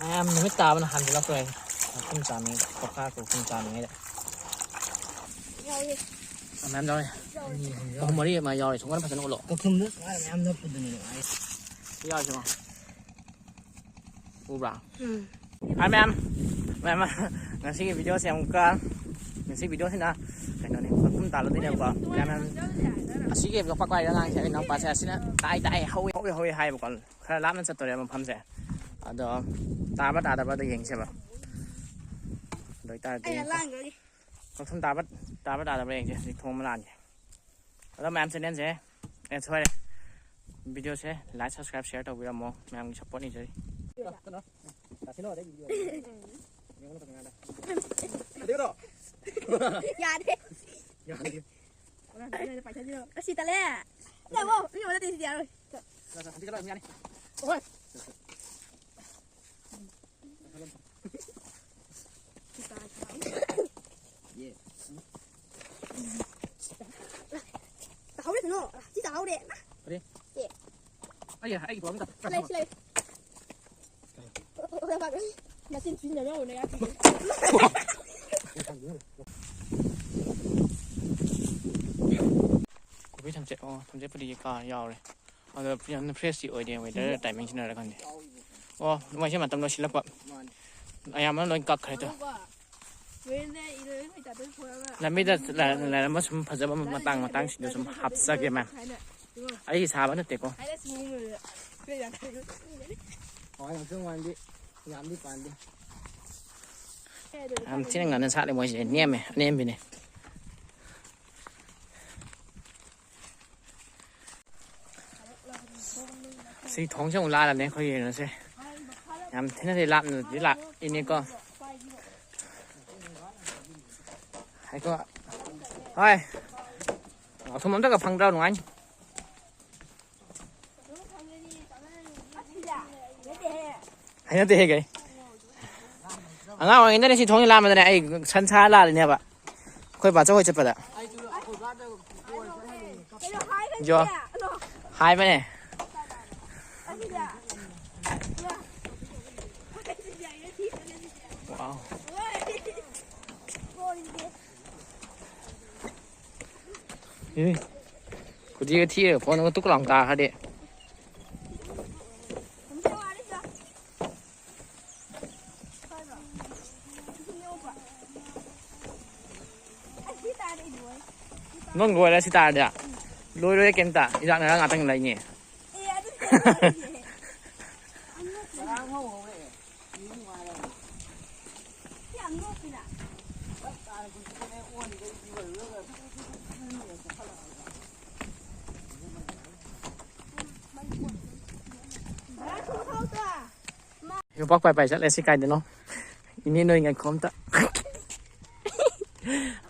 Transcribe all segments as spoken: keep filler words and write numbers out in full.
ꯃꯌꯥꯝ ꯅꯨꯃꯤꯠ ꯇꯥꯕꯅ ꯍꯥꯟꯖꯤꯜꯂꯛꯇꯣꯔꯦ꯫ ꯀꯛꯊꯨꯝ ꯆꯥꯅꯤꯡꯉꯦ, ꯀꯧꯈꯥ ꯀꯧꯈꯨꯝ ꯆꯥꯅꯤꯡꯉꯦ꯫ ꯌꯥꯎꯏ꯫ ꯃꯌꯥꯝ ꯌꯥꯎꯔꯦ꯫ ꯌꯥꯎꯏ꯫ ꯑꯅꯤ, ꯑꯍꯨꯝ ꯌꯥꯎꯔꯦ꯫ ꯑꯍꯨꯝ ꯃꯔꯤ ꯑꯃ ꯌꯥꯎꯔꯦ꯫ ꯁꯨꯡꯀꯟ ꯐꯖꯅ ꯎꯠꯂꯣ꯫ ꯀꯛꯊꯨꯝꯗꯣ ꯁꯨꯃꯥꯏꯅ ꯃꯌꯥꯝ ꯅꯞꯄꯗꯨꯅꯦ ꯅꯨꯡꯉꯥꯏ꯫ ꯌꯥꯎꯔꯤꯁꯦ ꯌꯦꯡꯉꯣ꯫ ꯎꯕ꯭ꯔꯥ? ꯎꯝ꯫ ꯍꯥꯏ ꯃꯌꯥꯝ, ꯃꯌꯥꯝ, ꯉꯁꯤꯒꯤ ꯚꯤꯗꯤꯑꯣꯁꯦ ꯑꯃꯨꯛꯀ, ꯉꯁꯤ ꯚꯤꯗꯤꯑꯣꯁꯤꯅ ꯀꯩꯅꯣꯅꯤ, ꯀꯛꯊꯨꯝ ꯇꯥꯜꯂꯗꯣꯏꯅꯦꯕꯀꯣ꯫ ꯃꯌꯥꯝ, ꯃꯌꯥꯝ, ꯑꯁꯤꯒꯤ ꯌꯣꯄꯥꯛ ꯄꯥꯏꯔꯤꯕ ꯑꯉꯥꯡꯁꯦ ꯑꯩ ꯏꯅꯥꯎꯄꯥꯁꯦ, ꯑꯁꯤꯅ ꯇꯥꯏ ꯇꯥꯏ ꯍꯧꯋꯦ ꯍꯧꯋꯦ ꯍꯧꯋꯦ ꯍꯥꯏꯕꯀꯣ꯫ ꯈꯔ ꯂꯥꯞꯅ ꯆꯠꯇꯣꯔꯦ ꯃꯐꯝꯁꯦ꯫ ꯑꯗꯣ ꯇꯥꯕ꯭ꯔꯥ ꯇꯥꯗꯕ꯭ꯔꯥꯗꯣ ꯌꯦꯡꯁꯦꯕ꯫ ꯑꯗꯨ ꯑꯣꯏꯇꯥꯔꯗꯤ ꯑꯩꯅ ꯂꯥꯡꯈ꯭ꯔꯒꯦ꯫ ꯀꯛꯊꯨꯝ ꯇꯥꯕ꯭ꯔꯥ, ꯇꯥꯕ꯭ꯔꯥ ꯇꯥꯗꯕ꯭ꯔꯥ ꯌꯦꯡꯁꯦ꯫ ꯍꯧꯖꯤꯛ ꯊꯣꯡ ꯑꯃ ꯂꯥꯟꯒꯦ꯫ ꯑꯗꯣ ꯃꯌꯥꯝ ꯆꯦꯅꯦꯜꯁꯦ, ꯑꯦ, ꯁꯣꯏꯔꯦ, ꯚꯤꯗꯤꯑꯣꯁꯦ like, subscribe, share ꯇꯧꯕꯤꯔꯝꯃꯣ꯫ ꯃꯌꯥꯝꯒꯤ support ꯅꯤꯖꯔꯤ꯫ ꯌꯥꯗꯦ꯫ ꯑꯁꯤ ꯇꯜꯂꯦ꯫ ꯅꯪ ꯑꯃꯨꯛ ꯃꯤ ꯑꯃꯗ ꯇꯤꯟꯁꯤꯗꯤ ꯌꯥꯔꯣꯏ꯫ ꯇꯥꯍꯧꯔꯦ ꯀꯩꯅꯣ? ꯁꯤ ꯇꯥꯍꯧꯔꯦ꯫ ꯀꯔꯤ? ꯑꯦ꯫ ꯑꯩ, ꯑꯩꯒꯤ ꯄꯣꯔꯝꯗ꯫ ꯁꯤ ꯂꯩ, ꯁꯤ ꯂꯩ꯫ ꯅꯆꯤꯟ ꯊꯤꯅ ꯌꯥꯎꯔꯨꯅꯦ, ꯌꯥ ꯊꯤꯅ꯫ ꯀꯣꯕꯤ ꯊꯝꯆꯦꯠ, ꯑꯣ, ꯊꯝꯆꯦꯠꯄꯨꯗꯤ ꯀꯥ ꯌꯥꯎꯔꯦ꯫ ꯑꯗꯣ ꯌꯥꯝꯅ fresh ꯇꯤ ꯑꯣꯏꯗꯦ, weather timing ꯁꯤꯅꯔ ꯈꯪꯗꯦ꯫ ꯑꯣ, ꯃꯣꯏꯁꯦ ꯃꯇꯝ ꯂꯣꯏꯁꯤꯜꯂꯛꯄ꯫ ꯃꯥꯅꯦ꯫ ꯑꯌꯥꯝꯕꯅ ꯂꯣꯏ ꯀꯛꯈ꯭ꯔꯦ ꯑꯗꯣ꯫ ꯂꯝꯕꯤꯗ ꯂꯩ-, ꯂꯩꯔꯝꯕ ꯁꯨꯝ ꯐꯖꯕ ꯃꯇꯥꯡ ꯃꯇꯥꯡꯁꯤꯡꯗꯣ ꯁꯨꯝ ꯍꯥꯞꯆꯒꯦ, ꯃꯌꯥꯝ꯫ ꯑꯩꯒꯤ ꯁꯥꯕ ꯅꯠꯇꯦꯀꯣ꯫ ꯍꯋꯥꯏ ꯉꯥꯛꯇꯪ ꯋꯥꯟꯗꯤ ꯌꯥꯝꯗꯤ ꯄꯥꯟꯗꯦ꯫ ꯌꯥꯝ ꯊꯤꯅ ꯉꯟꯅ ꯁꯥꯠꯂꯦ ꯃꯣꯏꯁꯦ, ꯅꯦꯝꯃꯦ, ꯑꯅꯦꯝꯕꯤꯅꯦ꯫ ꯁꯤ ꯊꯣꯡꯁꯦ ꯑꯃꯨꯛ ꯂꯥꯜꯂꯅꯤ ꯑꯩꯈꯣꯏꯒꯤ ꯀꯩꯅꯣꯁꯦ꯫ ꯌꯥꯝ ꯊꯤꯅꯗꯤ ꯂꯥꯞꯅꯗꯤ ꯂꯥꯛꯏꯅꯤꯀꯣ꯫ ꯉꯥꯏꯈꯣ꯫ ꯍꯣꯏ꯫ ꯑꯊꯨꯝ ꯑꯝꯇꯒ ꯐꯪꯗ꯭ꯔꯣ? ꯅꯨꯡꯉꯥꯏꯅꯤ꯫ ꯍꯩꯅꯗꯦꯍꯦ ꯀꯩ꯫ ꯑꯉꯥꯡ ꯑꯣꯏꯔꯤꯉꯩꯗꯅꯦ ꯁꯤ ꯊꯣꯡꯁꯦ ꯂꯥꯟꯕꯗꯅꯦ ꯑꯩ ꯁꯟ ꯁꯥ ꯂꯥꯜꯂꯤꯅꯦꯕ꯫ ꯑꯩꯈꯣꯏ ꯕꯥꯆꯧ ꯍꯣꯏ ꯆꯠꯄꯗ꯫ ꯀꯩꯅꯣ ꯍꯥꯏꯕꯅꯤꯗ, ꯌꯣ꯫ ꯑꯗꯣ꯫ ꯍꯥꯏꯕꯅꯦ꯫ ꯑꯁꯤꯗ꯫ ꯏꯃꯥ꯫ ꯄꯣꯠ ꯆꯩ ꯑꯦ, ꯈꯨꯗꯤꯒ ꯊꯤꯔꯦ, ꯐꯣꯟꯒ ꯇꯨꯛ ꯂꯥꯎ ꯇꯥꯈ꯭ꯔꯗꯤ꯫ ꯅꯪ ꯂꯣꯏꯔꯦ ꯁꯤ ꯇꯥꯔꯗꯤ? ꯂꯣꯏꯔꯣꯏ ꯀꯩꯝꯇ, ꯏꯔꯥꯛꯅꯔ ꯉꯥꯛꯇꯪ ꯂꯩꯅꯤ꯫ ꯌꯣꯄꯥꯛ ꯄꯥꯏ ꯄꯥꯏ ꯆꯠꯂꯦ꯫ ꯁꯤ ꯀꯥꯏꯗꯅꯣ? ꯏꯅꯦ ꯅꯣꯏ ꯉꯥꯏꯈꯣ ꯑꯝꯇ꯫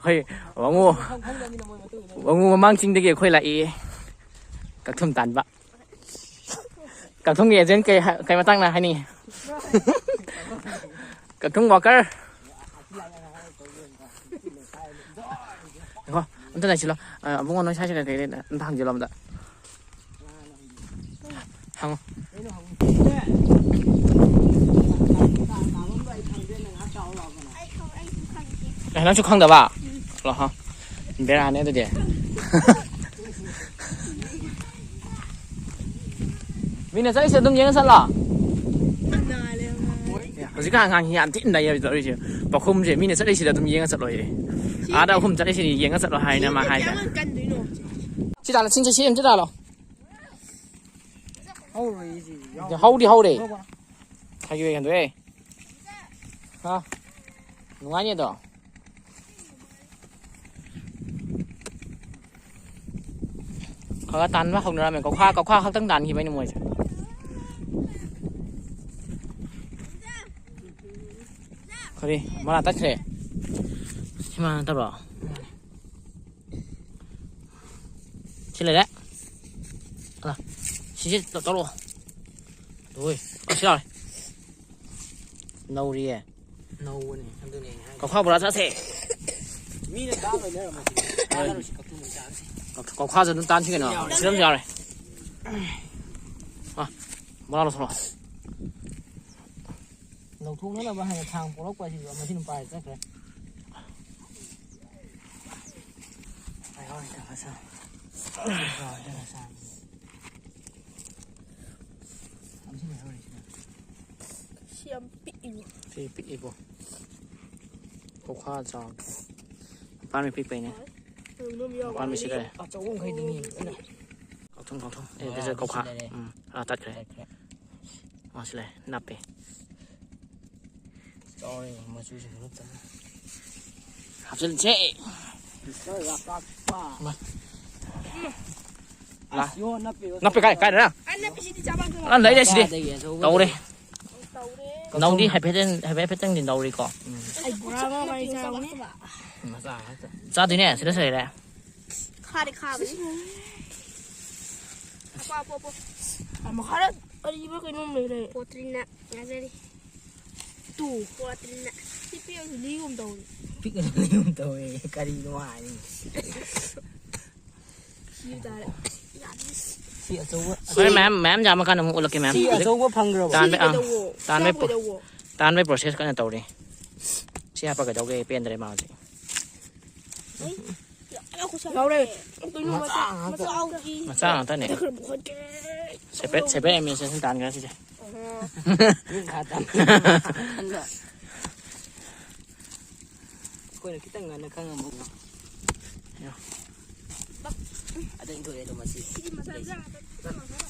ꯑꯩꯈꯣꯏ ꯋꯥꯉꯨ, ꯋꯥꯉꯨ ꯃꯃꯥꯡ ꯆꯤꯡꯗꯒꯤ ꯑꯩꯈꯣꯏ ꯂꯥꯛꯏ꯫ ꯀꯛꯊꯨꯝ ꯇꯥꯟꯕ꯫ ꯀꯛꯊꯨꯝꯒꯤ ꯑꯦꯖꯦꯟ ꯀꯩ ꯍꯥꯏ-, ꯀꯩ ꯃꯇꯥꯡꯗ ꯍꯥꯏꯅꯤꯡꯉꯤ? ꯀꯛꯊꯨꯝ ꯋꯥꯀꯔ꯫ ꯉꯥꯏꯈꯣ, ꯑꯝꯇ ꯂꯩꯁꯤꯜꯂꯣ꯫ ꯑ, ꯑꯕꯨꯡꯉꯣ, ꯅꯣꯏ ꯁ꯭ꯋꯥꯏꯁꯦ ꯀꯩ ꯀꯩ ꯂꯩ? ꯑꯝꯇ ꯍꯪꯖꯤꯜꯂꯣ ꯑꯝꯇ꯫ ꯍꯪꯉꯣ꯫ ꯑꯦ, ꯅꯪꯁꯨ ꯈꯪꯗꯕ? ꯂꯣ, ꯍ꯫ ꯕꯦꯔꯥꯅꯦ ꯑꯗꯨꯗꯤ꯫ ꯃꯤꯅ ꯆꯠꯂꯤꯁꯦ ꯑꯗꯨꯝ ꯌꯦꯡꯉ ꯆꯠꯂꯣ꯫ ꯍꯧꯖꯤꯛꯀꯥꯟ ꯑꯉꯥꯡꯁꯤ ꯌꯥꯝ ꯊꯤꯅ ꯅꯩꯌꯦ ꯇꯧꯔꯤꯁꯦ꯫ ꯄꯥꯎꯈꯨꯝꯁꯦ ꯃꯤꯅ ꯆꯠꯂꯤꯁꯤꯗ ꯑꯗꯨꯝ ꯌꯦꯡꯉ ꯆꯠꯂꯣꯌꯦ꯫ ꯑꯥꯗ ꯑꯍꯨꯝ ꯆꯠꯂꯤꯁꯤꯗꯤ ꯌꯦꯡꯉ ꯆꯠꯂꯣ ꯍꯥꯏꯅ ꯃꯥ ꯍꯥꯏꯗ꯫ ꯀꯌꯥꯃꯨꯛ ꯀꯟꯗꯣꯏꯅꯣ? ꯁꯤ ꯇꯥꯅ ꯆꯤꯡꯁꯦ ꯁꯤ ꯑꯃ ꯆꯠꯂꯣ꯫ ꯍꯧꯔꯣꯏ ꯁꯤ ꯌꯥꯎ-, ꯍꯧꯗꯤ ꯍꯧꯔꯦ꯫ ꯍꯧꯕ꯫ ꯐꯥꯒꯤ ꯑꯣꯏ ꯍꯟꯗꯣꯛꯑꯦ꯫ ꯍꯥ? ꯅꯨꯡꯉꯥꯏꯅꯤ ꯑꯗꯣ꯫ ꯈꯔ ꯈꯔ ꯇꯥꯟꯕ ꯍꯧꯅꯔꯝꯃꯦ꯫ ꯀꯧꯈꯥ, ꯀꯧꯈꯥ ꯈꯛꯇꯪ ꯇꯥꯟꯈꯤꯕꯩꯅꯦ ꯃꯣꯏꯁꯦ꯫ ꯀꯔꯤ? ꯃꯔꯥ ꯇꯠꯈ꯭ꯔꯦ? ꯁꯤ ꯃꯥ ꯅꯠꯇꯕ꯭ꯔꯣ? ꯁꯤ ꯂꯩꯔꯦ꯫ ꯑ, ꯁꯤꯁꯦ ꯇꯧ-, ꯇꯧꯔꯛꯑꯣ꯫ ꯍꯣꯏ, ꯑꯁ, ꯌꯥꯔꯦ꯫ ꯅꯧꯔꯤꯌꯦ꯫ ꯅꯧꯕꯅꯦ, ꯑꯗꯨꯅꯦ ꯑꯩꯅ ꯍꯥꯏꯁꯦ꯫ ꯀꯧꯈꯥ ꯕꯣꯔꯥ ꯆꯥꯁꯦ꯫ ꯃꯤꯅ ꯗꯥꯝ ꯂꯩꯅꯔꯝꯃꯣ ꯁꯤꯗꯤ꯫ ꯇꯥꯟꯅꯔꯨꯁꯤ, ꯀꯛꯊꯨꯝ ꯑꯣꯏꯅ ꯆꯥꯔꯁꯤ꯫ ꯀꯧ-, ꯀꯧꯈꯥꯁꯨ ꯑꯗꯨꯝ ꯇꯥꯟꯁꯤ ꯀꯩꯅꯣ꯫ ꯁꯤꯗ ꯑꯗꯨꯝ ꯌꯥꯎꯔꯦ꯫ ꯑ, ꯕꯣꯔꯥ ꯂꯧꯊꯣꯔꯛꯑꯣ꯫ ꯂꯧꯊꯣꯛꯅꯅꯕ ꯍꯥꯏꯅ ꯊꯥꯡ ꯄꯣꯔꯛꯄ ꯑꯁꯤꯁꯨ ꯃꯁꯤꯅ ꯄꯥꯏꯔ ꯆꯠꯈ꯭ꯔꯦ꯫ ꯍꯥꯏꯍꯧꯔꯦ ꯃꯆꯥ꯫ ꯍꯥꯏꯍꯧꯔꯦ ꯃꯆꯥ꯫ ꯃꯁꯤꯅ ꯍꯥꯏꯍꯧꯔꯤꯁꯤꯅ꯫ ꯁꯤ ꯌꯥꯝ ꯄꯤꯛꯏꯕꯣ꯫ ꯁꯤ ꯄꯤꯛꯏꯕꯣ꯫ ꯀꯧꯈꯥ ꯆꯥꯎꯗꯦ꯫ ꯃꯄꯥꯟ ꯄꯤꯛꯄꯩꯅꯦ꯫ ꯃꯄꯥꯟ ꯃꯤꯁꯤ ꯀꯔꯤ? ꯑꯆꯧꯕ ꯃꯈꯩꯗꯨꯅꯤ꯫ ꯀꯥꯎꯊꯣꯛ, ꯀꯥꯎꯊꯣꯛ꯫ ꯑꯦ, ꯑꯗꯨꯁꯨ ꯀꯧꯈꯥ꯫ ꯎꯝ, ꯑꯥ, ꯇꯠꯈ꯭ꯔꯦ꯫ ꯇꯠꯈ꯭ꯔꯦ꯫ ꯑꯥ, ꯁꯤ ꯂꯩ꯫ ꯅꯞꯄꯤ꯫ ꯆꯥꯎꯔꯦ, ꯃꯆꯨꯁꯤꯡꯗꯨ ꯐꯖꯅ꯫ ꯍꯥꯞꯆꯤꯟꯁꯦ꯫ ꯃꯤꯁꯇꯔ ꯔꯥꯄꯥꯛꯄ꯫ ꯃꯥ꯫ ꯑꯁ, ꯌꯣ, ꯅꯞꯄꯦ, ꯌꯣ꯫ ꯅꯞꯄꯦ, ꯀꯥꯏ, ꯀꯥꯏꯗꯅꯣ? ꯑꯥ, ꯅꯞꯄꯤ, ꯁꯤꯗꯤ ꯆꯥꯕ ꯉꯝꯗꯦ꯫ ꯑꯥ, ꯂꯩꯔꯦ, ꯁꯤꯗꯤ꯫ ꯃꯆꯥꯗꯒꯤ ꯑꯆꯧꯕ ꯇꯧꯔꯦ꯫ ꯂꯩ꯫ ꯇꯧꯔꯦ꯫ ꯅꯧꯗꯤ ꯍꯥꯏꯐꯦꯠꯇꯪ, ꯍꯥꯏꯐꯦꯠ, ꯍꯥꯏꯐꯦꯠꯇꯪꯗꯤ ꯅꯧꯔꯤꯀꯣ꯫ ꯎꯝ꯫ ꯑꯩ ꯕꯣꯔꯥ ꯑꯃ ꯃꯥꯏ ꯆꯥꯕꯅꯦ꯫ ꯃꯆꯥ ꯉꯥꯛꯇ꯫ ꯆꯥꯗꯣꯏꯅꯦ, ꯁꯤꯗ ꯂꯩꯔꯦ꯫ ꯈꯥꯗꯤ ꯈꯥꯕꯅꯤ꯫ ꯑꯄꯥ, ꯑꯄꯥ, ꯑꯄꯥ꯫ ꯑꯃ ꯈꯔ ꯑꯔꯤꯕ ꯀꯩꯅꯣꯝ ꯂꯩꯔꯦ꯫ ꯄꯣꯇ꯭ꯔꯤꯅ ꯉꯥꯖꯔꯤ꯫ ꯇꯨ꯫ ꯄꯣꯇ꯭ꯔꯤꯅ꯫ ꯁꯤ ꯄꯤꯛꯑꯁꯨ ꯂꯤꯒꯨꯝ ꯇꯧꯏ꯫ ꯄꯤꯛꯑꯁꯨ ꯂꯤꯒꯨꯝ ꯇꯧꯏ꯫ ꯀꯔꯤꯅꯣ ꯍꯥꯏꯅꯤ? ꯁꯤ ꯇꯥꯔꯦ꯫ ꯁꯤ ꯑꯆꯧꯕ꯫ ꯍꯣꯔꯦꯟ ꯃꯌꯥꯝ, ꯃꯌꯥꯝ ꯌꯥꯝꯃꯀꯥꯟꯗ ꯑꯃꯨꯛ ꯎꯠꯂꯛꯀꯦ, ꯃꯌꯥꯝ꯫ ꯁꯤ ꯍꯧꯖꯤꯛ ꯑꯆꯧꯕ ꯐꯪꯈ꯭ꯔꯕꯣ? ꯇꯥꯟꯕ-, ꯁꯤ ꯑꯥ, ꯀꯩꯗꯧꯋꯣ? ꯁꯤ ꯇꯥꯟꯕꯩ ꯄ꯭ꯔꯣ-, ꯀꯩꯗꯧꯋꯣ? ꯇꯥꯟꯕꯩ ꯄ꯭ꯔꯣꯁꯦꯁ ꯀꯟꯅ ꯇꯧꯔꯤ꯫ ꯁꯤ ꯍꯥꯞꯄ ꯀꯩꯗꯧꯒꯦ? ꯄꯦꯟꯗ꯭ꯔꯦ ꯃꯥ ꯍꯧꯖꯤꯛ꯫ ꯌꯥꯎꯔꯦ꯫ ꯀꯩꯅꯣ ꯃꯆꯥ ꯃꯆꯥ, ꯉꯥꯛꯇ꯫ ꯃꯆꯥ ꯉꯥꯛꯇ꯫ ꯃꯆꯥ ꯉꯥꯛꯇꯅꯦ꯫ ꯈꯔ ꯄꯨꯈꯠꯀꯦ꯫ ꯁꯦꯄꯔꯦꯠ, ꯁꯦꯄꯔꯦꯠ ꯑꯦꯃꯤꯅꯦꯁꯟ ꯇꯥꯟꯈ꯭ꯔꯦ ꯁꯤꯁꯦ꯫ ꯑꯍꯣ꯫ ꯃꯤ ꯃꯈꯥ ꯇꯥꯅ꯫ ꯑꯩꯈꯣꯏꯅ ꯈꯤꯇꯪ ꯉꯟꯅ ꯈꯪꯉꯝꯃꯒ꯫ ꯌꯥ꯫ ꯑꯗ ꯏꯟꯊꯣꯛꯑꯦ ꯑꯗꯣ ꯃꯁꯤ꯫ ꯁꯤꯗꯤ ꯃꯆꯥ ꯃꯆꯥ ꯉꯥꯛꯇ ꯐꯖꯅ ꯉꯥꯡꯅꯔꯣ꯫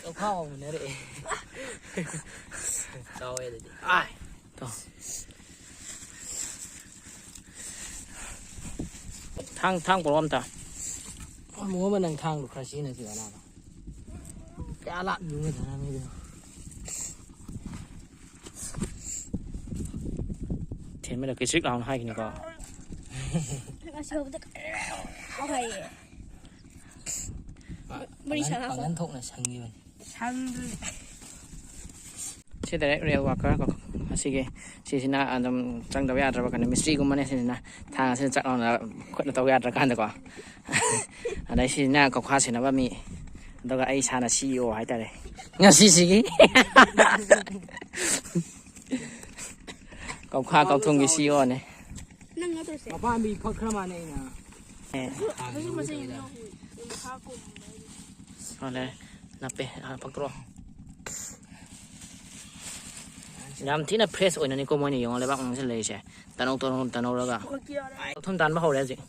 ꯂꯧꯈꯥꯎ ꯑꯃꯨꯟꯅꯔꯛꯑꯦ꯫ ꯆꯥꯎꯋꯦ ꯑꯗꯨꯗꯤ꯫ ꯑꯥꯏ꯫ ꯇꯣ꯫ ꯊꯥꯡ, ꯊꯥꯡ ꯄꯨꯔꯛꯑꯣ ꯑꯝꯇ꯫ ꯑꯃꯨꯛ ꯑꯃ ꯅꯪ ꯊꯥꯡꯗꯣ ꯈꯔ ꯁꯤꯖꯤꯟꯅꯁꯤ ꯀꯅꯥꯅꯣ? ꯀꯌꯥ ꯂꯥꯞ ꯌꯨꯡꯒꯗꯅ ꯃꯤꯗꯨ? ꯊꯦꯟꯃꯗ ꯀꯤꯁꯤꯛ ꯂꯥꯎꯅ ꯍꯥꯏꯈꯤꯅꯤꯀꯣ꯫ ꯑꯁ, ꯍꯧꯕꯗ ꯍꯥꯏꯌꯦ꯫ ꯃꯔꯤ ꯄꯥꯡꯒꯟ, ꯁꯥꯟꯅꯕ꯫ ꯄꯥꯡꯒꯟ ꯊꯣꯛꯅ ꯁꯪꯈꯤꯕꯅꯤ꯫ ꯁꯪꯗ꯭ꯔꯤ꯫ ꯁꯤ ꯗꯥꯏꯔꯦꯛ ꯔꯦꯜ ꯋꯥꯀꯔ ꯀꯣ꯫ ꯑꯁꯤꯒꯤ, ꯁꯤꯁꯤꯅ ꯑꯗꯨꯝ ꯆꯪꯗꯕ ꯌꯥꯗ꯭ꯔꯕ ꯀꯩꯅꯣ, ꯃꯤꯁꯇ꯭ꯔꯤꯒꯨꯝꯕꯅꯦ ꯁꯤꯁꯤꯅ꯫ ꯊꯥꯡ ꯑꯁꯤꯅ ꯆꯠ ꯂꯥꯎꯅ ꯈꯨꯠꯅ ꯇꯧ ꯌꯥꯗ꯭ꯔꯀꯥꯟꯗꯀꯣ꯫ ꯑꯗꯩ ꯁꯤꯁꯤꯅ ꯀꯧꯈꯥ ꯁꯦꯟꯅꯕ ꯃꯤ꯫ ꯑꯗꯨꯒ ꯑꯩ ꯏꯁꯥꯅ ꯁꯤ ꯏ ꯑꯣ ꯍꯥꯏꯇꯥꯔꯦ ꯉꯁꯤꯁꯤꯒꯤ꯫ ꯀꯧꯈꯥ ꯀꯧꯊꯨꯝꯒꯤ ꯁꯤ ꯏ ꯑꯣꯅꯦ꯫ ꯅꯪ ꯅꯠꯇ꯭ꯔꯣ ꯁꯦ? ꯃꯄꯥꯝꯕꯤ ꯐꯛ ꯈꯔ ꯃꯥꯟꯅꯩꯅ꯫ ꯑꯦ꯫ ꯑꯗꯨꯁꯨ ꯃꯆꯩ ꯑꯃ ꯌꯥꯎꯕꯅꯦ꯫ ꯃꯈꯥ ꯀꯣꯝꯕ ꯍꯥꯏꯗꯤ꯫ ꯍꯣꯏ, ꯂꯩꯔꯦ꯫ ꯅꯞꯄꯦ꯫ ꯑꯥ, ꯐꯛꯇ꯭ꯔꯣ? ꯌꯥꯝ ꯊꯤꯅ fresh ꯑꯣꯏꯅꯅꯤꯀꯣ ꯃꯣꯏꯅ ꯌꯦꯡꯉꯣ ꯂꯩꯕꯥꯛ ꯃꯅꯨꯡꯁꯤꯗ ꯂꯩꯔꯤꯁꯦ꯫ ꯇꯅꯧ ꯇꯅꯧ ꯇꯅꯧꯔꯒ꯫ ꯀꯛꯊꯨꯝ ꯇꯥꯟꯕ ꯍꯧꯔꯦ ꯍꯧꯖꯤꯛ꯫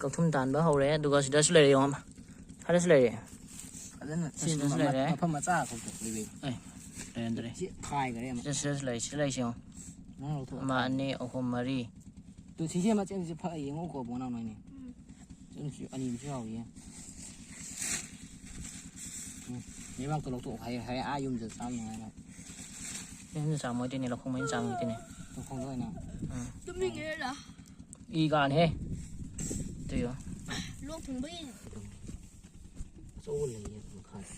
ꯀꯛꯊꯨꯝ ꯇꯥꯟꯕ ꯍꯧꯔꯦ꯫ ꯑꯗꯨꯒ ꯁꯤꯗꯁꯨ ꯂꯩꯔꯦ ꯌꯦꯡꯉꯣ꯫ ꯁꯤꯗꯁꯨ ꯂꯩꯔꯦ꯫ ꯐꯖꯅ ꯁꯤꯗꯁꯨ ꯃ-, ꯂꯩꯔꯦ꯫ ꯃꯐꯝ ꯃꯆꯥ ꯈꯛꯇ ꯂꯩꯕꯩ꯫ ꯑꯦ, ꯂꯩꯔꯝꯗ꯭ꯔꯦ꯫ ꯁꯤ ꯈꯥꯏꯈ꯭ꯔꯦ ꯑꯃ꯫ ꯁꯤꯗ, ꯁꯤꯗꯁꯨ ꯂꯩ꯫ ꯁꯤꯗ ꯂꯩꯁꯤ ꯌꯦꯡꯉꯣ꯫ ꯅꯪ ꯂꯧꯊꯣꯛꯑꯣ꯫ ꯑꯃ, ꯑꯅꯤ, ꯑꯍꯨꯝ, ꯃꯔꯤ꯫ ꯇꯨ, ꯁꯤꯁꯦ ꯃꯆꯦꯠ ꯃꯆꯦꯠ ꯐꯛꯑ ꯌꯦꯡꯉꯨꯀꯣ, ꯕꯣ, ꯅꯅꯥꯎ ꯅꯣꯏꯅꯤ꯫ ꯎꯝ꯫ ꯁꯤ ꯑꯅꯤ ꯑꯃꯁꯨ ꯌꯥꯎꯔꯤꯌꯦ꯫ ꯎꯝ꯫ ꯂꯩꯕꯥꯛꯇꯣ ꯂꯧꯊꯣꯛꯑꯣ꯫ ꯍꯌꯦꯡ, ꯍꯌꯦꯡ ꯑꯥ ꯌꯨꯝꯗ ꯆꯥꯝꯅꯉꯥꯏꯅ꯫ ꯌꯨꯝꯗ ꯆꯥꯝꯃꯣꯏꯗꯣꯏꯅꯦ, ꯂꯧꯈꯣꯡ ꯃꯩꯅ ꯆꯥꯝꯈꯤꯗꯣꯏꯅꯦ꯫ ꯂꯧꯈꯣꯡꯗ ꯑꯣꯏꯅ꯫ ꯎꯝ꯫ ꯇꯨꯝꯅꯤꯡꯉꯦꯗ꯫ ꯏ ꯀꯥꯅꯦꯍꯦ꯫ ꯇꯨ ꯌꯦꯡꯉꯣ꯫ ꯂꯣꯛ ꯊꯨꯡꯕꯒꯤ꯫ ꯑꯆꯧꯕ ꯂꯩꯌꯦ ꯃꯈꯥꯗ꯫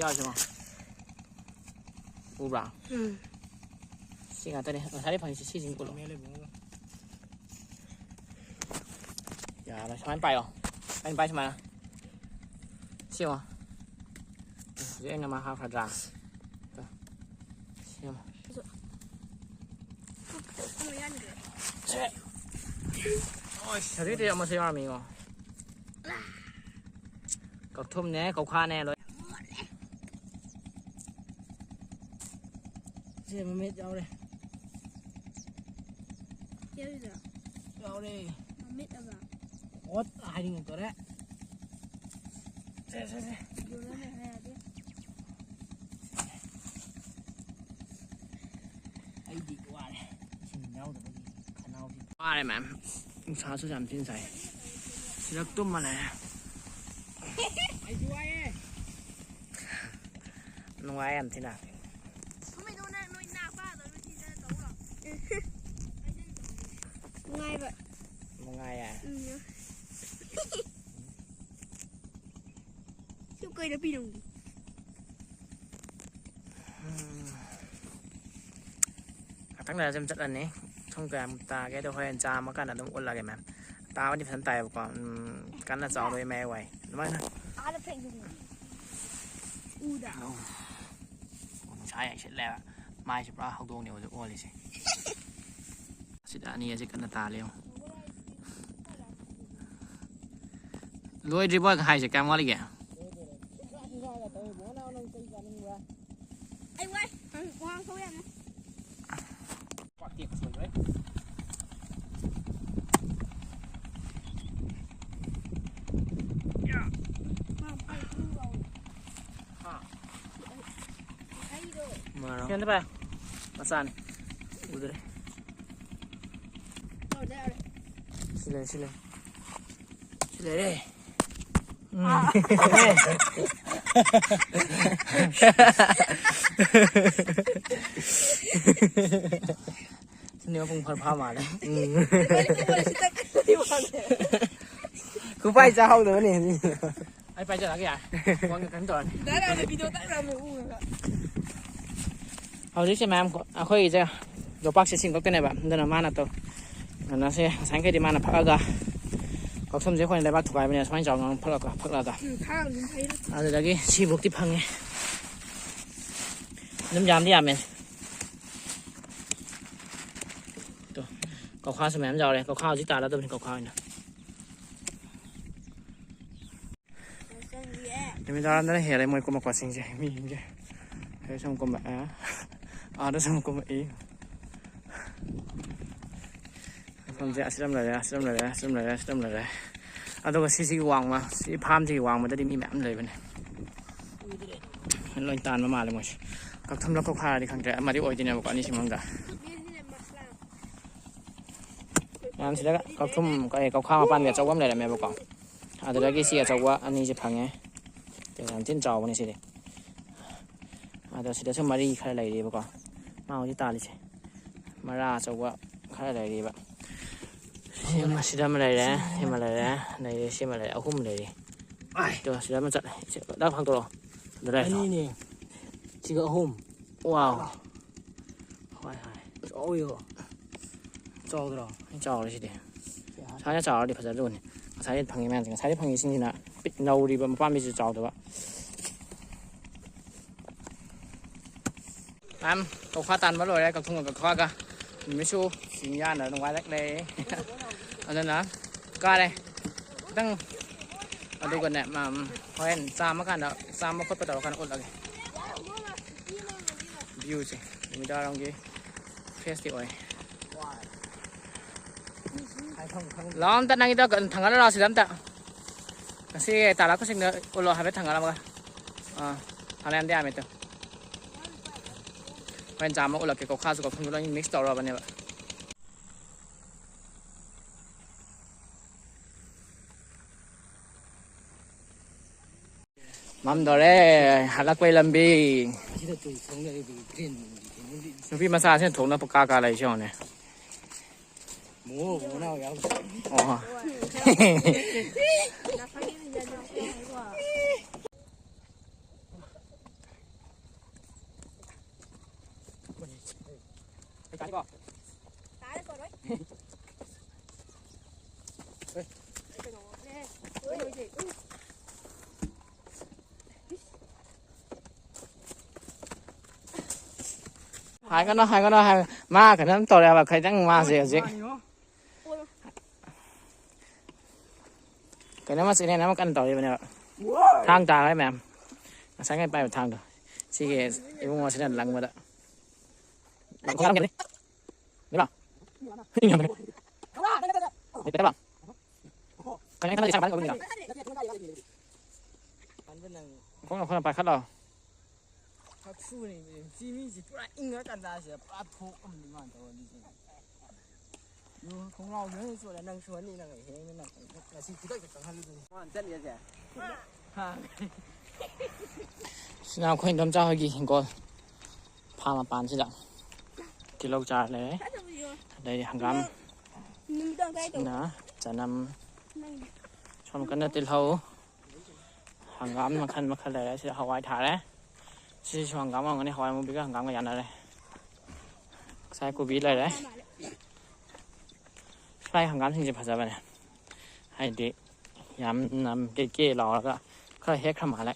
ꯌꯥꯁꯤꯔꯣ? ꯎꯕ꯭ꯔꯥ? ꯎꯝ꯫ ꯁꯤ ꯉꯥꯛꯇꯅꯦ꯫ ꯉꯁꯥꯏꯗꯩ ꯐꯪꯉꯤꯁꯦ ꯁꯤꯁꯤꯡ ꯄꯨꯂꯞ꯫ ꯌꯥꯔꯦ꯫ ꯁꯨꯃꯥꯏꯅ ꯄꯥꯏꯌꯣ꯫ ꯑꯩꯅ ꯄꯥꯏ ꯁꯨꯃꯥꯏꯅ꯫ ꯁꯤ ꯌꯦꯡꯉꯣ꯫ ꯍꯧꯖꯤꯛ ꯑꯩꯅ ꯃꯥ ꯍꯥꯞꯈ꯭ꯔꯗ꯭ꯔꯥ? ꯁꯤ ꯌꯦꯡꯉꯣ꯫ ꯑꯃ ꯌꯥꯟꯈ꯭ꯔꯦ꯫ ꯁꯦ꯫ ꯑꯣꯏ, ꯍꯧꯖꯤꯛꯇꯤ ꯑꯃꯁꯨ ꯌꯥꯎꯔꯝꯃꯤꯉꯣ꯫ ꯀꯛꯊꯨꯝꯅꯦ, ꯀꯧꯈꯥꯅꯦ, ꯂꯣꯏ꯫ ꯁꯦ, ꯃꯃꯤꯠ ꯌꯥꯎꯔꯦ꯫ ꯌꯥꯎꯔꯤꯔꯣ? ꯌꯥꯎꯔꯦ꯫ ꯃꯃꯤꯠ ꯑꯃ꯫ ꯑꯣꯠ ꯍꯥꯏꯅꯤꯡꯉꯛꯇꯣꯔꯦ꯫ ꯁꯦ, ꯁꯦ, ꯁꯦ꯫ ꯌꯣꯜꯂꯝꯃꯦ ꯍꯥꯏꯔꯗꯤ꯫ ꯑꯩꯗꯤ ꯋꯥꯔꯦ꯫ ꯏꯁꯤꯡ ꯌꯥꯎꯗꯕꯒꯤ ꯈꯅꯥꯎꯁꯤ ꯋꯥꯔꯦ, ꯃꯌꯥꯝ꯫ ꯅꯨꯡꯁꯥꯁꯨ ꯌꯥꯝ ꯊꯤꯅ ꯁꯥꯏ꯫ ꯁꯤꯗ ꯇꯨꯝꯃ ꯂꯩꯔꯦ꯫ ꯑꯩꯁꯨ ꯋꯥꯏꯌꯦ꯫ ꯅꯨꯡꯉꯥꯏ ꯌꯥꯝ ꯊꯤꯅ꯫ ꯊꯨꯝꯃꯤꯗꯣ ꯅꯪ ꯅꯣꯏ ꯅꯥ ꯄꯥꯗꯣ ꯅꯣꯏ ꯊꯤꯗ ꯇꯧꯔꯣ꯫ ꯅꯨꯡꯉꯥꯏꯕ꯫ ꯅꯨꯡꯉꯥꯏꯌꯦ꯫ ꯎꯝ꯫ ꯁꯤ ꯀꯩꯗ ꯄꯤꯔꯝꯒꯦ? ꯎꯝ꯫ ꯉꯥꯛꯇꯪ ꯂꯩꯔ ꯁꯨꯝ ꯆꯠꯂꯅꯤ꯫ ꯁꯨꯝ ꯀꯌꯥꯝ ꯇꯥꯒꯦꯗꯣ ꯍꯣꯔꯦꯟ ꯆꯥꯝꯃꯀꯥꯟꯗ ꯑꯗꯨꯝ ꯎꯠꯂꯒꯦ, ꯃꯌꯥꯝ꯫ ꯇꯥꯕꯗꯤ ꯐꯖꯅ ꯇꯥꯏꯌꯦꯕꯀꯣ꯫ ꯎꯝ, ꯀꯟꯅ ꯆꯥꯎꯔꯣꯏ ꯃꯌꯥꯏ ꯋꯥꯏ ꯑꯗꯨꯃꯥꯏꯅ꯫ ꯑꯥꯗ ꯐꯦꯡꯗꯣꯏꯅꯦ꯫ ꯎꯗ꯫ ꯅꯨꯡꯁꯥ ꯌꯥꯏꯁꯤꯜꯂꯦꯕ꯫ ꯃꯥꯏꯁꯦ ꯄꯨꯔꯥ ꯍꯧꯗꯣꯡꯅꯦ ꯍꯧꯖꯤꯛ ꯑꯣꯜꯂꯤꯁꯦ꯫ ꯑꯁꯤꯗ ꯑꯅꯤ ꯑꯁꯤ ꯀꯟꯅ ꯇꯥꯜꯂꯤ ꯌꯦꯡꯉꯣ꯫ ꯂꯣꯏꯗ꯭ꯔꯤꯕꯣ ꯍꯥꯏꯁꯦ? ꯀꯌꯥꯝ ꯋꯥꯠꯂꯤꯒꯦ? ꯑꯩ ꯋꯥꯏ꯫ ꯅꯪ ꯋꯥ ꯉꯥꯡꯊꯣꯛ ꯌꯥꯅꯤ꯫ ꯃꯥꯔꯣ? ꯀꯩꯅꯣ ꯚꯥꯏ, ꯃꯆꯥꯅꯤ꯫ ꯎꯗ꯭ꯔꯦ꯫ ꯁꯤ ꯂꯩꯔꯦ, ꯁꯤ ꯂꯩꯔꯦ꯫ ꯁꯤ ꯂꯩꯔꯦ꯫ ꯎꯝ꯫ ꯁꯤꯅꯦ ꯃꯄꯨꯡ ꯐꯥ ꯐꯥ ꯃꯥꯜꯂꯦ꯫ ꯎꯝ꯫ ꯈꯨꯄꯥꯏ ꯆꯥꯍꯧꯗꯕꯅꯦ꯫ ꯑꯩ ꯄꯥꯏꯖꯔꯛꯑꯒꯦ ꯌꯥꯔꯦ꯫ ꯐꯣꯟꯒ ꯀꯩꯅꯣ ꯇꯧꯔꯅꯤ꯫ ꯗꯥ ꯔꯥꯝꯅ ꯚꯤꯗꯤꯑꯣ ꯇꯛ ꯔꯥꯝꯅ ꯎꯔꯒ꯫ ꯍꯧꯖꯤꯛꯁꯦ ꯃꯌꯥꯝ ꯑꯩꯈꯣꯏꯒꯤꯁꯦ ꯌꯣꯄꯥꯛꯁꯦ ꯁꯤꯡꯗꯣꯛꯇꯣꯏꯅꯦꯕ꯫ ꯑꯗꯨꯅ ꯃꯥꯅ ꯇꯧ-, ꯀꯩꯅꯣꯁꯦ ꯉꯁꯥꯏꯈꯩꯗꯤ ꯃꯥꯅ ꯐꯛꯑꯒ, ꯀꯛꯊꯨꯝꯁꯦ ꯑꯩꯈꯣꯏꯅ ꯂꯩꯕꯥꯛ ꯊꯨꯒꯥꯏꯕꯅꯦ ꯁꯨꯃꯥꯏꯅ ꯆꯥꯎꯅ ꯐꯛꯑꯒ, ꯐꯛꯂꯒ꯫ ꯎꯝ, ꯊꯥꯡ ꯑꯗꯨꯝ ꯐꯩꯔ꯫ ꯑꯗꯨꯗꯒꯤ ꯁꯤꯕꯨꯛꯇꯤ ꯐꯪꯉꯦ꯫ ꯑꯗꯨꯝ ꯌꯥꯝꯗꯤ ꯌꯥꯝꯃꯦ꯫ ꯇꯣ, ꯀꯧꯈꯥꯁꯨ ꯃꯌꯥꯝ ꯌꯥꯎꯔꯦ꯫ ꯀꯧꯈꯥ ꯍꯧꯖꯤꯛ ꯇꯥꯔꯗꯕꯅꯤ, ꯀꯧꯈꯥ ꯑꯣꯏꯅ꯫ ꯅꯨꯃꯤꯗꯥꯡꯗꯅ ꯍꯦꯜꯂꯦ ꯃꯣꯏ ꯀꯨꯝꯃꯛꯄꯁꯤꯡꯁꯦ, ꯃꯤꯁꯤꯡꯁꯦ꯫ ꯁꯤꯗ ꯁꯨꯝ ꯀꯨꯝꯃꯛꯑꯦ, ꯑꯥꯗ ꯁꯨꯝ ꯀꯨꯝꯃꯛꯏ꯫ ꯃꯐꯝꯁꯦ ꯑꯁꯤꯗ ꯑꯃ ꯂꯩꯔꯦ, ꯑꯁꯤꯗ ꯑꯃ ꯂꯩꯔꯦ, ꯑꯁꯤꯗ ꯑꯃ ꯂꯩꯔꯦ, ꯑꯁꯤꯗ ꯑꯃ ꯂꯩꯔꯦ꯫ ꯑꯗꯨꯒ ꯁꯤꯁꯤꯒꯤ ꯋꯥꯡꯃ, ꯁꯤ ꯐꯥꯝꯁꯤꯒꯤ ꯋꯥꯡꯃꯗꯗꯤ ꯃꯤ ꯃꯌꯥꯝ ꯂꯩꯕꯅꯦ꯫ ꯂꯣꯏ ꯇꯥꯟꯕ ꯃꯥꯜꯂꯦ ꯃꯣꯏꯁꯦ꯫ ꯀꯛꯊꯨꯝꯂ ꯀꯧꯈꯥꯔꯗꯤ ꯈꯪꯗ꯭ꯔꯦ, ꯑꯃꯗꯤ ꯑꯣꯏꯗꯣꯏꯅꯦꯕꯀꯣ ꯑꯅꯤꯁꯤ ꯃꯅꯨꯡꯗ꯫ ꯃꯌꯥꯝ ꯁꯤꯗ ꯀꯛꯊꯨꯝ, ꯀꯩ, ꯀꯧꯈꯥ ꯃꯄꯥꯟꯒꯤ ꯑꯆꯧꯕ ꯑꯃ ꯂꯩꯔꯝꯃꯦꯕꯀꯣ꯫ ꯑꯗꯨꯗꯒꯤ ꯁꯤ ꯑꯆꯧꯕ ꯑꯅꯤꯁꯦ ꯐꯪꯉꯦ꯫ ꯌꯥꯝ ꯊꯤꯅ ꯆꯥꯎꯕꯅꯦ ꯁꯤꯗꯤ꯫ ꯑꯗꯣ ꯁꯤꯗꯁꯨ ꯃꯔꯤ ꯈꯔ ꯂꯩꯔꯤꯕꯀꯣ꯫ ꯃꯥ ꯍꯧꯖꯤꯛ ꯇꯥꯜꯂꯤꯁꯦ꯫ ꯃꯔꯥ ꯑꯆꯧꯕ ꯈꯔ ꯂꯩꯔꯤꯕ꯫ ꯁꯤꯃ, ꯁꯤꯗ ꯑꯃ ꯂꯩꯔꯦ, ꯁꯤꯃ ꯂꯩꯔꯦ, ꯂꯩꯔꯦ, ꯁꯤꯃ ꯂꯩꯔꯦ, ꯑꯍꯨꯝ ꯂꯩꯔꯤ꯫ ꯑꯗꯣ ꯁꯤꯗ ꯑꯃ ꯆꯠꯂꯦ꯫ ꯁꯤ ꯗꯥꯛ ꯐꯥꯛꯇꯣꯔꯛꯑꯣ꯫ ꯑꯗꯨꯗ ꯂꯩꯔꯦ꯫ ꯑꯅꯤꯅꯦ꯫ ꯁꯤꯒ ꯑꯍꯨꯝ꯫ ꯋꯥꯎ꯫ ꯍꯣꯏ, ꯍꯣꯏ꯫ ꯆꯥꯎꯋꯤꯀꯣ꯫ ꯆꯥꯎꯗ꯭ꯔꯣ? ꯑꯩ ꯆꯥꯎꯔꯦ ꯁꯤꯗꯤ꯫ ꯁꯨꯃꯥꯏꯅ ꯆꯥꯎꯔꯗꯤ ꯐꯖꯗꯧꯕꯅꯤ꯫ ꯉꯁꯥꯏꯗꯩ ꯐꯪꯉꯤ ꯃꯌꯥꯝꯁꯦ, ꯉꯁꯥꯏꯗꯩ ꯐꯪꯉꯤꯁꯤꯡꯁꯤꯅ ꯄꯤꯛ ꯅꯧꯔꯤꯕ, ꯃꯄꯥꯝꯕꯤꯁꯨ ꯆꯥꯎꯗꯕ꯫ ꯃꯌꯥꯝ ꯀꯧꯈꯥ ꯇꯥꯟꯕ ꯂꯣꯏꯔꯦ, ꯀꯛꯊꯨꯝꯒ ꯀꯧꯈꯥꯒ꯫ ꯅꯨꯃꯤꯠꯁꯨ ꯆꯤꯡ ꯌꯥꯅ ꯅꯨꯡꯉꯥꯏꯔꯛꯂꯦ꯫ ꯑꯗꯨꯅ ꯀꯥꯔꯦ ꯈꯤꯇꯪ꯫ ꯑꯗꯨꯒꯅꯦ, ꯃ-, ꯍꯣꯔꯦꯟ ꯆꯥꯝꯃ ꯀꯥꯟꯗ, ꯆꯥꯝꯕ ꯈꯣꯠꯄ ꯇꯧꯔꯀꯥꯟꯗ ꯎꯠꯂꯒꯦ꯫ ꯚ꯭ꯌꯨꯁꯦ ꯅꯨꯃꯤꯗꯥꯡꯋꯥꯏꯔꯝꯒꯤ ꯐ꯭ꯔꯦꯁꯇꯤ ꯑꯣꯏ꯫ ꯂꯥꯛꯑꯣ ꯑꯝꯇ, ꯅꯪꯒꯤꯗꯣ ꯊꯥꯡꯒꯠꯂ ꯂꯥꯛꯑꯣ ꯁꯤꯗ ꯑꯝꯇ꯫ ꯉꯁꯤ ꯇꯥꯂꯛꯄꯁꯤꯡꯗ ꯎꯠꯂꯣ ꯍꯥꯏꯐꯦꯠ ꯊꯥꯡꯒꯠꯂꯝꯃꯒ꯫ ꯑꯥ, ꯐꯅꯌꯥꯝꯗꯤ ꯌꯥꯝꯃꯦ ꯇꯨ꯫ ꯍꯣꯔꯦꯟ ꯆꯥꯝꯃ ꯎꯠꯂꯛꯀꯦ, ꯀꯧꯈꯥꯁꯨ ꯀꯧꯈꯨꯝꯁꯨ ꯂꯣꯏ ꯃꯤꯛꯁ ꯇꯧꯔꯕꯅꯦꯕ꯫ ꯃꯝꯗꯣꯔꯦ, ꯍꯜꯂꯛꯄꯩ ꯂꯝꯕꯤ꯫ ꯁꯤꯗ ꯇꯨ ꯊꯣꯡꯅꯔꯤꯕ ꯒ꯭ꯔꯤꯟ ꯅꯨꯄꯤ ꯃꯆꯥꯁꯤꯅ ꯊꯣꯛꯅ ꯄꯀꯥ ꯀꯥ ꯂꯩꯁꯤ ꯌꯦꯡꯉꯨꯅꯦ꯫ ꯃꯣ, ꯃꯣ ꯅꯥꯎ ꯌꯥꯎ꯫ ꯑꯣ꯫ ꯍꯥꯏꯒꯅꯣ, ꯍꯥꯏꯒꯅꯣ, ꯍꯥꯏ-, ꯃꯥ ꯀꯩꯅꯣꯝ ꯇꯧꯔꯦꯕ, ꯈꯤꯇꯪ ꯃꯥꯁꯦ ꯍꯧꯖꯤꯛ꯫ ꯀꯩꯅꯣꯝꯃ ꯆꯦꯅꯦꯟ ꯑꯃ ꯀꯟꯅ ꯇꯧꯔꯤꯕꯅꯦꯕ꯫ ꯊꯥꯡ ꯇꯥꯈ꯭ꯔꯦ ꯃꯌꯥꯝ꯫ ꯉꯁꯥꯏꯉꯩ ꯄꯥꯏꯕ ꯊꯥꯡꯗꯣ꯫ ꯁꯤꯒꯤ ꯏꯕꯨꯡꯉꯣꯁꯤꯅ ꯂꯪꯕꯗ꯫ ꯈꯣꯡꯅ ꯈꯣꯡꯅ ꯄꯥꯏꯈꯠꯂꯣ꯫ ꯍꯛꯁꯨꯅꯦ, ꯁꯤ ꯃꯤꯁꯤ ꯄꯨꯔꯥ ꯏꯪꯉ ꯀꯥꯟꯗꯥꯁꯤꯗ ꯄꯨꯔꯥ ꯊꯣꯛꯑꯝꯅꯤ ꯃꯥꯅ ꯇꯧꯔꯗꯤ꯫ ꯈꯣꯡꯒ꯭ꯔꯥꯎꯁꯨ ꯍꯦꯟꯅ ꯆꯣꯠꯂꯦ, ꯅꯪ ꯁꯨꯍꯟꯅꯤ, ꯅꯪ ꯍꯦꯟꯅ ꯅꯪ ꯉꯁꯤ ꯈꯨꯗꯛꯇ ꯆꯪꯍꯜꯂꯨꯗꯣꯏꯅꯤ꯫ ꯃꯥꯅ ꯆꯠꯂꯦꯁꯦ꯫ ꯍꯥ꯫ ꯁꯤꯅ ꯑꯩꯈꯣꯏ ꯏꯟꯗꯣꯝꯆꯥ ꯍꯣꯏꯒꯤ ꯍꯤꯡꯒꯣꯜ ꯐꯥꯔꯝ ꯃꯄꯥꯟꯁꯤꯗ ꯇꯤꯜꯍꯧ ꯆꯥꯔ ꯂꯩꯔꯦ, ꯑꯗꯩꯗꯤ ꯍꯪꯒꯥꯝ, ꯁꯤꯅ ꯆꯅꯝ, ꯁꯣꯝ ꯀꯟꯅ ꯇꯤꯜꯍꯧ, ꯍꯪꯒꯥꯝ ꯃꯈꯜ ꯃꯈꯜ ꯂꯩꯔꯦ꯫ ꯁꯤꯗ ꯍꯋꯥꯏ ꯊꯥꯔꯦ꯫ ꯁꯤꯁꯨ ꯍꯪꯒꯥꯝ ꯑꯣꯏꯔꯝꯒꯅꯤ, ꯍꯋꯥꯏ ꯑꯃꯨꯕꯤꯒ ꯍꯪꯒꯥꯝꯒ ꯌꯥꯅꯔꯦ꯫ ꯉꯁꯥꯏ ꯀꯣꯕꯤ ꯂꯩꯔꯦ꯫ ꯁ꯭ꯋꯥꯏ ꯍꯪꯒꯥꯝꯁꯤꯡꯁꯦ ꯐꯖꯕꯅꯦ꯫ ꯍꯥꯏꯗꯤ ꯌꯥꯝꯅ ꯀꯦ ꯀꯦ ꯂꯥꯎꯔꯒ ꯈꯔ ꯍꯦꯛꯈ꯭ꯔ ꯃꯥꯜꯂꯦ꯫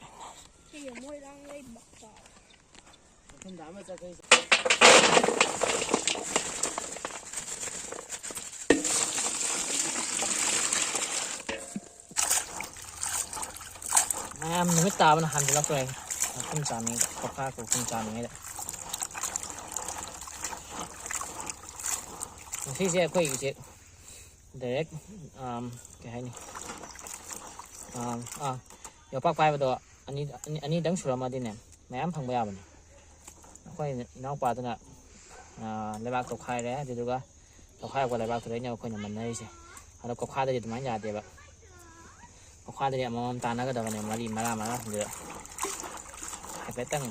ꯃꯌꯥꯝ ꯅꯨꯃꯤꯠ ꯇꯥꯕꯅ ꯍꯥꯟꯖꯤꯜꯂꯛꯇꯣꯔꯦ꯫ ꯃꯈꯨꯝ ꯆꯥꯝꯃꯤꯉꯩꯗ, ꯀꯧꯈꯥ ꯀꯧꯈꯨꯝ ꯆꯥꯝꯃꯤꯉꯩꯗ꯫ ꯉꯁꯤꯁꯦ ꯑꯩꯈꯣꯏꯒꯤꯁꯦ ꯗꯥꯏꯔꯦꯛ, ꯑꯝ, ꯀꯩ ꯍꯥꯏꯅꯤ? ꯑꯝ, ꯑꯥ, ꯌꯣꯄꯥꯛ ꯄꯥꯏꯕꯗꯣ ꯑꯅꯤ, ꯑꯅꯤ, ꯑꯅꯤꯗꯪ ꯁꯨꯔꯝꯃꯗꯤꯅꯦ, ꯃꯌꯥꯝ ꯐꯪꯕ ꯌꯥꯕꯅꯦ꯫ ꯑꯩꯈꯣꯏ ꯏꯅꯥꯎꯄꯥꯗꯨꯅ, ꯑꯥ, ꯂꯩꯕꯥꯛ ꯇꯧꯈꯥꯏꯔꯦ, ꯑꯗꯨꯗꯨꯒ ꯇꯧꯈꯥꯏꯔꯛꯄ ꯂꯩꯕꯥꯛꯇꯨꯗꯩꯅꯦ ꯑꯩꯈꯣꯏꯅ ꯃꯟꯅꯔꯤꯁꯦ꯫ ꯑꯗꯣ ꯀꯧꯈꯥꯗꯗꯤ ꯑꯗꯨꯃꯥꯏꯅ ꯌꯥꯗꯦꯕ꯫ ꯀꯧꯈꯥꯗꯗꯤ ꯑꯃꯃꯝ ꯇꯥꯟꯅꯒꯗꯕꯅꯦ, ꯃꯔꯤ ꯃꯔꯥ ꯃꯔꯥ꯫ ꯑꯗꯨꯗ ꯍꯥꯏꯐꯦꯠꯇꯪ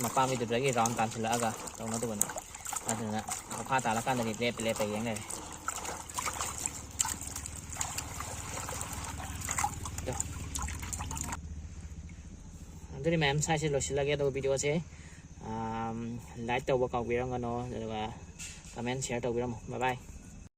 ꯃꯄꯥꯝꯕꯤꯗꯨꯗꯒꯤ ꯔꯥꯎꯟ ꯇꯥꯟꯁꯤꯜꯂꯛꯑꯒ ꯇꯧꯅꯗꯧꯕꯅꯦ꯫ ꯑꯗꯨꯅ ꯀꯧꯈꯥ ꯇꯥꯜꯂꯀꯥꯟꯗꯗꯤ ꯂꯦꯞꯄ ꯂꯦꯞꯄ ꯌꯦꯡ ꯂꯩꯔꯦ꯫ ꯑꯗꯨꯗꯤ ꯃꯌꯥꯝ ꯁ꯭ꯋꯥꯏꯁꯦ ꯂꯣꯏꯁꯤꯜꯂꯒꯦ꯫ ꯑꯗꯨꯒ ꯚꯤꯗꯤꯑꯣꯁꯦ, ꯑꯝ, ꯂꯥꯏꯛ ꯇꯧꯕ ꯀꯥꯎꯕꯤꯔꯝꯒꯅꯣ, ꯑꯗꯨꯒ ꯀꯃꯦꯟ, ꯁꯤꯌꯔ ꯇꯧꯕꯤꯔꯝꯃꯣ꯫ ꯕꯥꯏ ꯕꯥꯏ꯫